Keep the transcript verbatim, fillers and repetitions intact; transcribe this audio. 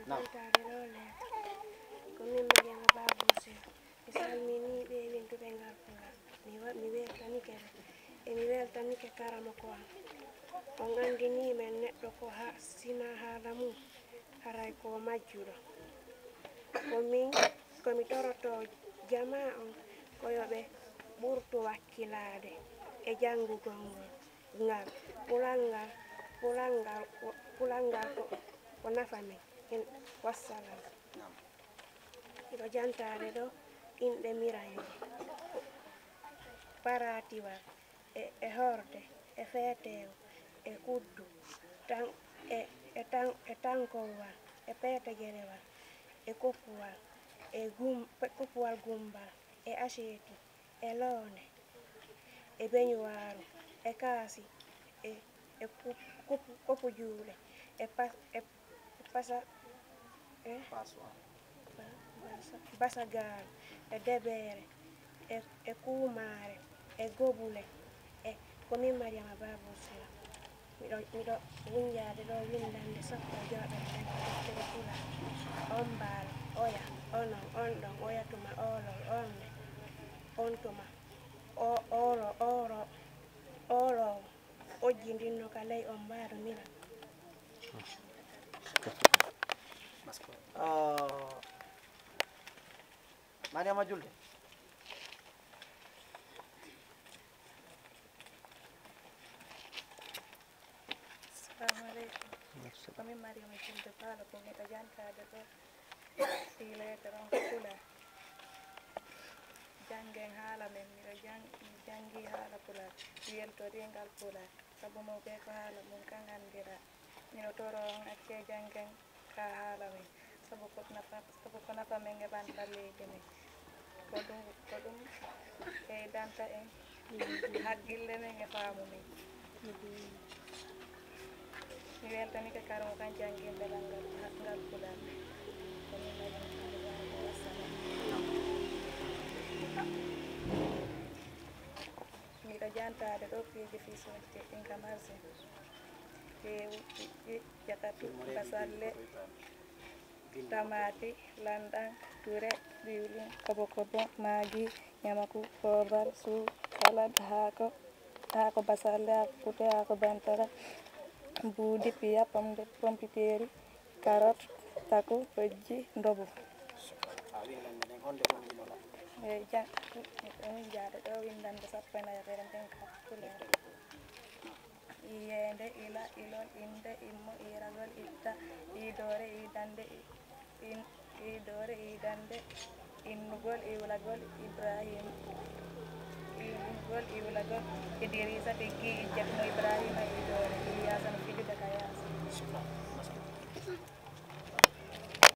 Naam. Ɓamtaade ɗo leeɗe. Ko min Mariama Babou Sy. Mi salminii ɓee winduɓe ngal Pulaar. Mi wa-, mi weltanike ɓe. E mi weltanike karamoko am. On anndinii men neɗɗo ko ha, sinaa haala mum, haray ko majjuɗo. Ko min, ko mi torotoo jamaa on ko yo ɓe ɓurtu wakkilaade e janngugol ngol. Ngal, pulangal, pulangal, ko, pulangal ko, ko nafa men. En, wassalam. Naam. Miɗo jantaade ɗo inɗe Mirayma, Paratiwal, e, e Horde, e Feeteewo, e Kuddu, tan, e, e tan, e Tankowal, e Peetegerewal, e Koppuwal, e Gum-, Koppuwal Gumbal, e Aseeti, e Loonde, e Beñuwaaru, e Kaasi, e, e Kup-, Kup-, Koppu Juuɗe, e Pa-, e Pasa, e Paswa. Ba-, Basa, Basagaaru, e Debeere, e, e Kuumaare, e Gobule, e ko min Mariama Babou Sila. Miɗo, miɗo wunjaade ɗo winndannde sappo e jowaɓere nder deftere Pulaar. On mbaalo, oya, onon, on ɗon, oya tuma, oolol, on nde, on tuma, o, oolo, ooro, ooloowo, ojjindinno ka ley on mbaalo mila. Ah, Mariama Julde. Assalamu aleykum. Ko min Mariama Julde Baalo, ko miɗo jantaade ɗo fii leeter on ko Pulaar. Janngen haala men, miɗo jang-, mi janngii haala Pulaar, mi weltorii ngal Pulaar, sabu mo bee ko haala mum kan anndiraa. Miɗo toroo on accee janngen ka haala men, sabu ko nafa, sabu ko nafa men e ɓantal leydi men. Ko ɗum, ko ɗum ɓeydanta en hakkille men e faamu men. Mi weltanike karmo kan jannginde ɗemngal, ngal Pulaar. Ko min mari wassalam. Miɗo jantaade ɗo piiji fii soodde ɗin ka marché. Teewu, ƴiƴƴe, jatatu, basalle, tamaati, lanɗan, ture, ɓiwlin, kobo kobo, maagi, ñamaku, poobar, suu, salad, haako, haako basalle, haako kute, haako bantara, buudi, piya, pomde, pompiteeri, karot, taku, hojji, ndobo. A windan minen honde woni inoɗa? Eey, jan-, miɗo winjaade ɗo winndannde sappo e nayaɓere nden ka Pulaar. Iyeende, ila, ilol, innde, immo, iiragol, itta, iidoore, iidannde, i-, in-, iidoore, iidannde, innugol, iwlagol, Ibraahiima, innugol, iwlagol, Idiriisa, tiggi, ijjat mo Ibraahiima, iidoore, iya,